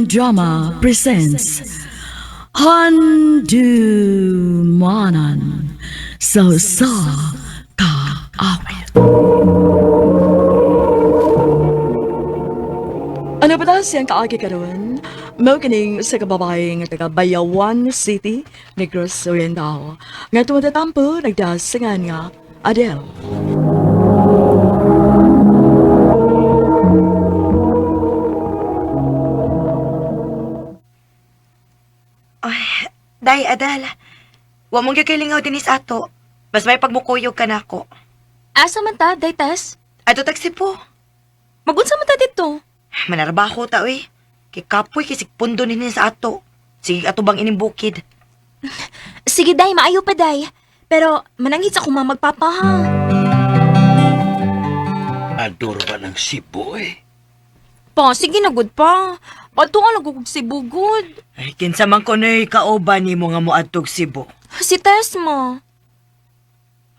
Drama presents Handumanan sa sa Kaawit. Ano ba ta siyang kaagi karon? Mao kining sa kababae nga taga Bayawan City, Negros Oriental. Nga tumatatampo nagdasingan nga Adele. Ay, day, Adal. Wa mong gyud kay lingaw dinis ato. Mas may pagmukuyog ka nako. Asa man ta, day tas? Ato tag Cebu. Magunsa man ta dito? Manarbaho ta oy. Kay kapoy kay sigpundo nini sa ato. Sige ato bang ining bukid. Sige day, maayo pa day. Pero manangit sa akong mamagpapa ha. Ador ba ng Cebu eh? Pa, sige na gud pa. Padto ka lang kog Cebu gud. Ay, kinsa man kunoy kauban nimo nga moadtog Cebu. Si Tess mo.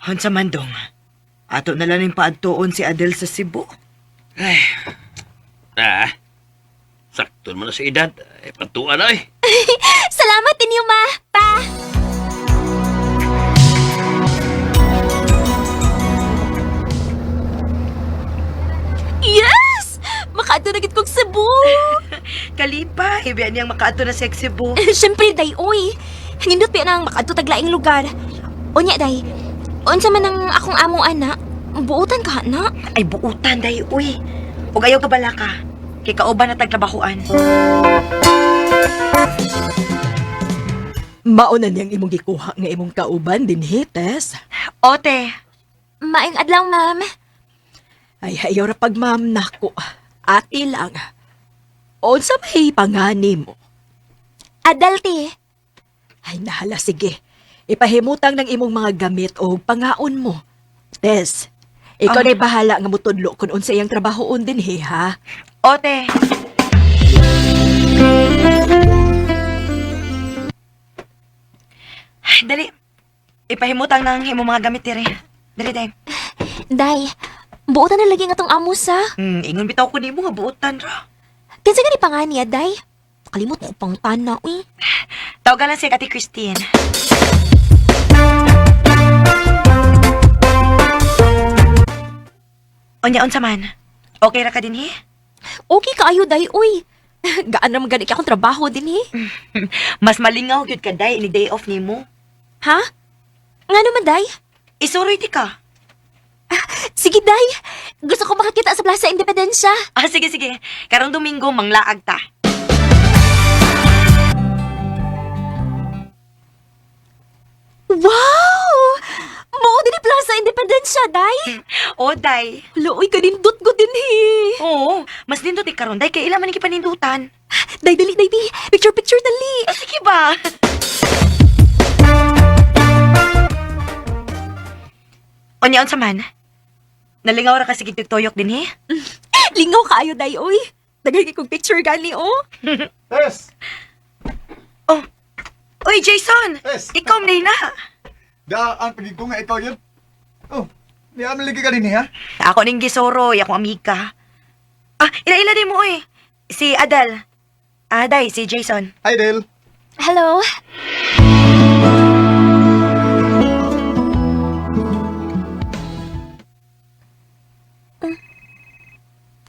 Unsa man dong? Ato na lang ning paadtuon si Adel sa Cebu. Ay, ah, sakto mo na sa edad. Ay, patuan na eh. Salamat inyo ma. Pa. Yes! Makaadto na gid kog Cebu. Kalipa, ibiya niyang makaadto na sa Cebu. Siyempre day oy. Nindot pa nang makaadto tag laing lugar. Unya day. Unsa man ang akong amo ana? Buotan ka na. Ay, buutan day uy. Ug ayaw ka bala ka. Kay kauban na tagtrabahoan. Mauna niyang imong gikuha nga imong kauban dinhi, Tess. Ote, Maayong adlaw, ma'am. Ay, ayaw ra pag ma'am nako. Ate lang. Unsa may pangani mo? Adalte. Ay, nahala, sige. Ipahimutang ng imong mga gamit o pangaon mo. Tess, ikaw Ah. na'y bahala nga mutudlo kung unsa iyang trabahoon dinhi, ha? Ote. Ay, dali. Ipahimutang ng imong mga gamit dire. Dali, day. Day, buotan na lagi nga tong amo sa. Ingon bitaw ko nimo nga buotan ra. Kinsa gani pa nga niya, Day? Kalimot ko pang tana, uy. Tawagan lang si Ate Christine. Unya unsa man? Okay ra ka dinhi? Okay kaayo, Day, uy. Gaan naman gani kay akong trabaho din, eh. Mas malingaw gyud ka day ini day off nimo. Ha? Nga naman, Day? Isuroy ti ka. Sige, Day. Gusto ko makakita sa Plaza Independencia. Ah, sige sige. Karong Domingo manglaag ta. Wow! Mao din ni Plaza Independencia, Day. O day. Hala, uy, kanindot ko din, eh. Oo, mas nindot ni karon day kay ila man ni gipanindutan. Day, dali, day, bi. Picture, picture, dali. Ah, sige ba? Unya unsa man? Nalingaw ra ka sige tuyok dinhi? Lingaw kaayo, Day, uy. Daghay kong picture gani, oh. Tess! Oh. Uy, Jason! Tess! Ikaw man na. Daan, pagig ko nga ikaw yun. Oh, niya lagi ka din eh, ha? Ako ning gisoroy, akong amiga. Ah, ila-ila din mo eh. Si Adal. Ah, day, si Jason. Hi, Del. Hello.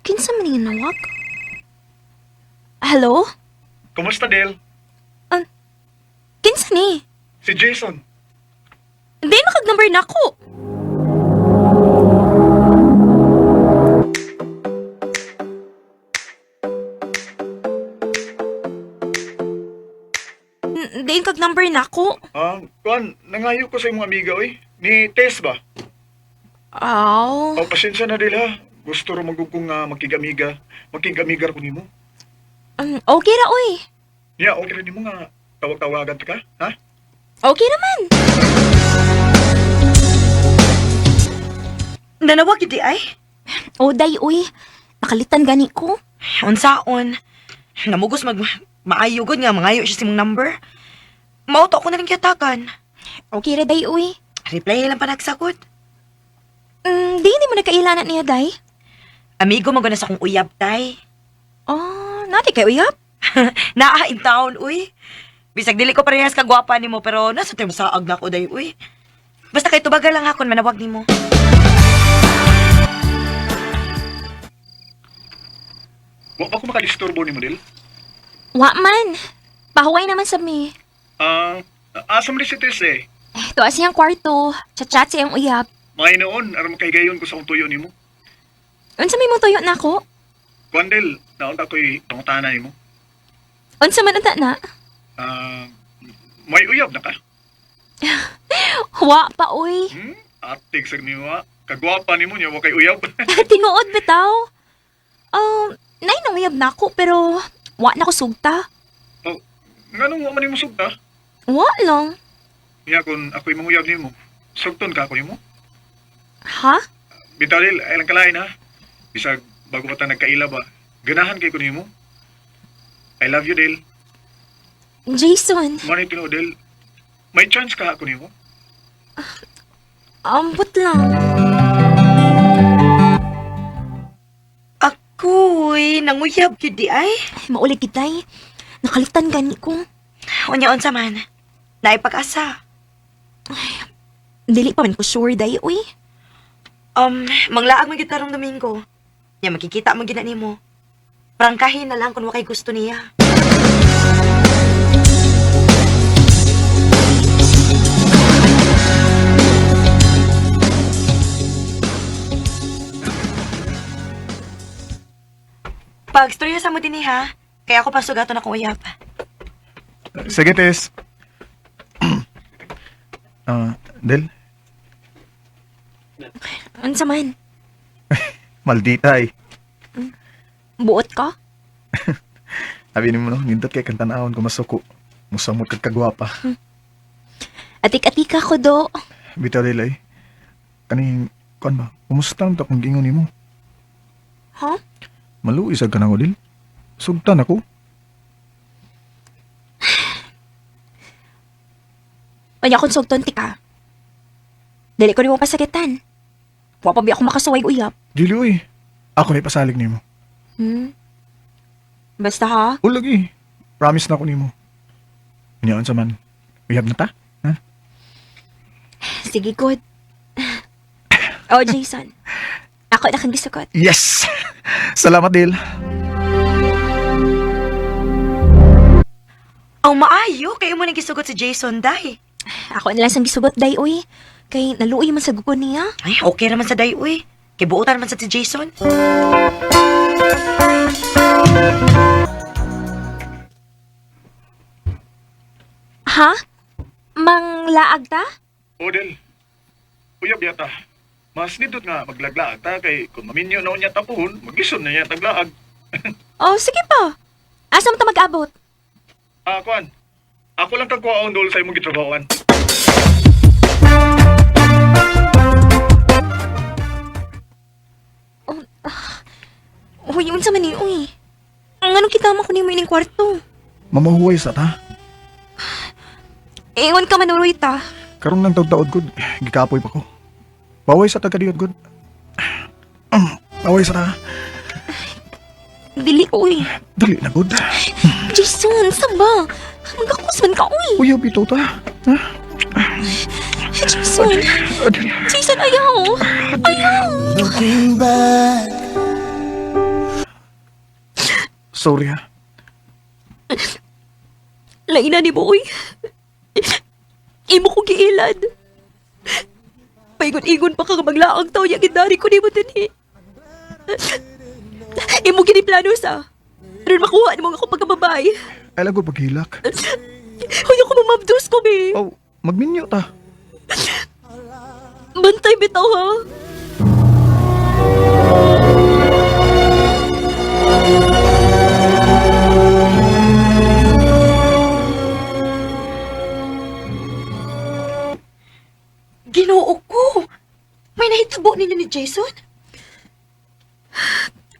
Kinsa man yung nawag? Hello? Kumusta, Del? Kinsa ni? Si Jason. Hindi makag-number na ako. Hindi kag number na ako. Ah, kuan, nangayo ko sa imong amiga, oy. Ni Tess ba? Aw. Oh, pasensya na, Del, ha? Gusto ro magugong nga makigamiga. Makigamiga ko nimo. Okay ra, oy. Niya, okay ra nimo nga tawag-tawagan ta ka, ha? Okay naman. Nanawag yun di ay? O, day, oy. Nakalitan gani ko. Unsaon? Namugos mag maayo gud nga mangayo siya sa imong number. Mauto ko na rin kiyatakan. Okay ra, day, oy. Reply lang pa nagsagot. Di hindi mo nagkailanan niya, day. Amigo man gud na sa akong uyab tay. Oh, nati kay uyap. Naa in town, uy. Bisag dili ko parehas kagwapa nimo pero nasa tayo masaag na ako day, uy. Basta kay tubagal lang akon manawag nimo. Wa pa ko makadisturbo ni Model. Wa man. Pahuway naman sa mi. Ah, asa man si Tess eh. Eh, tuwa siyang kwarto. Chat-chat siyang uyab. Mga noon, aron makahigayon ko sa akong tuyo nimo. Unsa may mong tuyo na ako? Kuan Del, naunta ko'y pangutana nimo. Unsa man unta na? Ah, may uyab na ka? Wa pa uy. Hmm? Atik sa nimo ah. Kagwapa nimo niya wa kay uyab. Tinuod bitaw. Nay nang uyab na ako pero wa na ko sugta. Oh, nganong wa man nimo sugta? Wa lang. Niya kung ako'y manguyab nimo, sugton ka ako nimo. Ha? Bitaw Del, ay lang kalain ha. Bisag bago pa ta nagkaila ba, ganahan kay ko nimo. I love you, Del. Jason, Mo ni tinuod, Del. May chance ka ako nimo. ambot lang. Ako'y nanguyab gyud di ay. Ay, maulig kitay. Nakalitan gani ko. Unya unsa man. Naay pag-asa. Dili pa man ko sure day uy. Manglaag man gyud karong Domingo. Nya makikita man gyud na nimo. Prangkahin na lang kung wa kay gusto niya. Pagstorya sa mo dinhi ha. Kaya ako pasugaton akong uyab. Sige, Tess. Ah, Del, Unsa man? maldita eh. Buot ka? Sabi nimo no, nindot kay kang tan-awon ko masuko. Musamot kag kagwapa. Atik-atika ko do. Bitaw Del ay. Kaning kuan ba? Kumusta ang akong gingon nimo? Ha? Maluoy sad ka nako, Del. Sugtan ako. Unya akong sugton ti ka. Dili ko nimo pasakitan. Wa pa bi ako makasuway og uyab. Dili oy. Ako na ipasalig nimo. Basta ha. O lagi. Promise na ako nimo. Unya unsa man. Uyab na ta? Ha? Sige, good. Oh, Jason. Ako na kang gisugot. Yes. Salamat, Del. Aw maayo kayo mo nang gisugot si Jason day. Ako na lang sang gisugot, day, uy. Kay naluoy man sa gugo niya. Ay, okay raman sa day uy. Kay buotan man sa si Jason. Ha? Manglaag ta? O Del, uyab yata. Mas nindot nga maglaglaag ta kay kung maminyo na unya tapuhon, maglisod na niya taglaag. Oh, sige pa. Asa mo ta mag-abot? Ah, kuan. Ako lang kang kuwaon dol sa imong gitrabahoan. Uy, unsa man ni, uy. Ang anong kita mo kunin mo ining kwarto? Mamahuway sa ta. Ingon ka manuroy ta. Karon lang taud-taod gud, gikapoy pa ko. Baway sa ta kadiyot gud. Baway sa ta. Dili, uy. Dali na gud. Jason, saan ba? Magkakos man ka, uy. Uyab ito ta. Ha? Jason. Adel. Jason, ayaw. Ayaw. Sorry ha. Laina ni mo, uy. Imo ko giilad. Paigon-igon pa ka nga maglaang tao yung gindari ko nimo dinhi. Imo gini plano sa. Aron makuha nimo ang akong pagkababay. Ay lang gud paghilak. Huwag ko mamabdos ko, be. Oh, magminyo ta. Bantay bitaw, ha? Ginoo ko. May nahitabo ninyo ni Jason?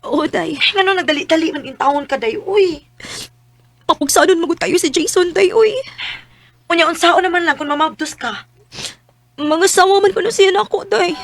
Oo, day. Ay, ngano nagdali-dali man in taon ka day uy. Papugsanon magud kayo si Jason, day, uy. Unya unsaon naman lang kung mamabdos ka. Mga sawa man kuno siya nako, day.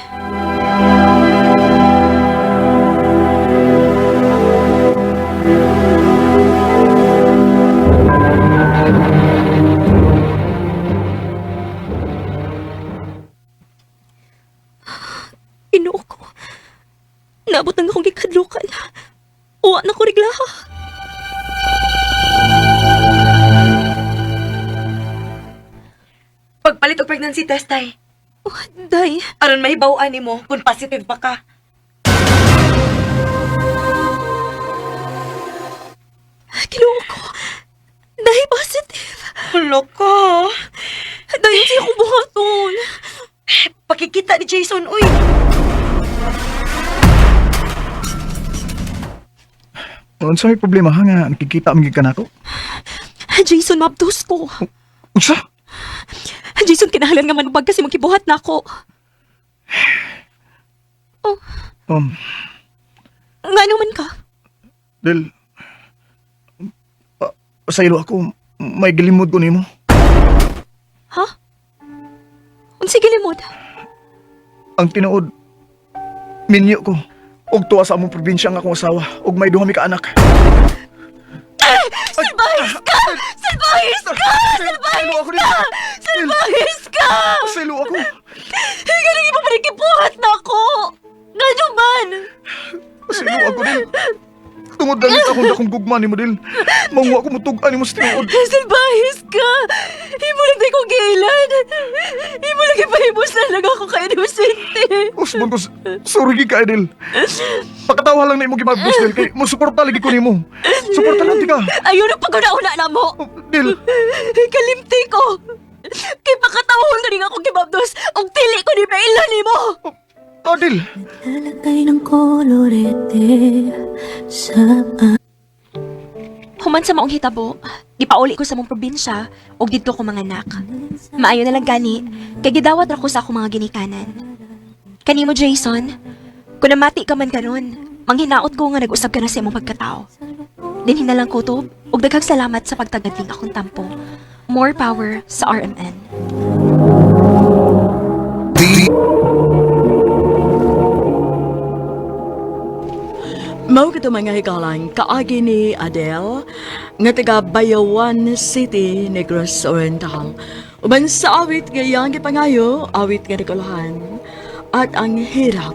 og pregnancy test tay. Oh, day. Aron mahibaw-an nimo kung positive ba ka. Kinuha ko. Day, positive. Hala ka. Day, hindi ako buhaton. Pakikita ni Jason, uy. Unsa may problema ha nga nakikita ang gikan nako? Jason, mabdos ko. Unsa? Jason, kinahanglan nga manubag kasi magkibuhat na ako. Oh, nga naman ka? Del, sa ilo ako, may gilimod ko nimo. Ha? Unsa gilimod? Ang tinuod, minyo ko. Og tuwa sa among probinsya ang akong asawa, og may duha mi ka anak. Salbahis ka! Salbahis ka! Salbahis ka! Salbahis ka! Pasaylo ako. Ganang iba pa rin kibuhat na ako! Nga naman! Pasaylo ako din. Tungod lang sa akong dakong gugma nimo Del. Manguha ko mutug-an nimo sa tinuod. Salbahis ka! Imo lang di ko gilan! Imo lang ipahibos na lang ako kay inosente! Usbon ko, sorry gid ka, Del. Pakatawa lang na imo gimagbus, Del. Kay mo suporta lagi ko nimo. Suporta lang ti ka. Ayaw na pag-una-una na mo! Del, Kalimti ko! Kay pakatawon na rin ako gibabdos og dili ko ni mailan nimo! ah, Del. Lalagay ng kolorete sa Human sa maong hitabo, gipauli ko sa mong probinsya ug didto ko manganak. Maayo na lang gani, kay gidawat ra ko sa akong mga ginikanan. Kanimo Jason, kung namati ka man karon, manghinaot ko nga nag-usab ka na sa imong pagkatao. Dinhi na lang kutob ug daghang salamat sa pagtagadling akong tampo. More power sa RMN. Mao kito mga hikalan kaagi ni Adele nga taga Bayawan City, Negros Oriental. Uban sa awit nga iyang gipangayo, awit nga nakulahan at ang hirap.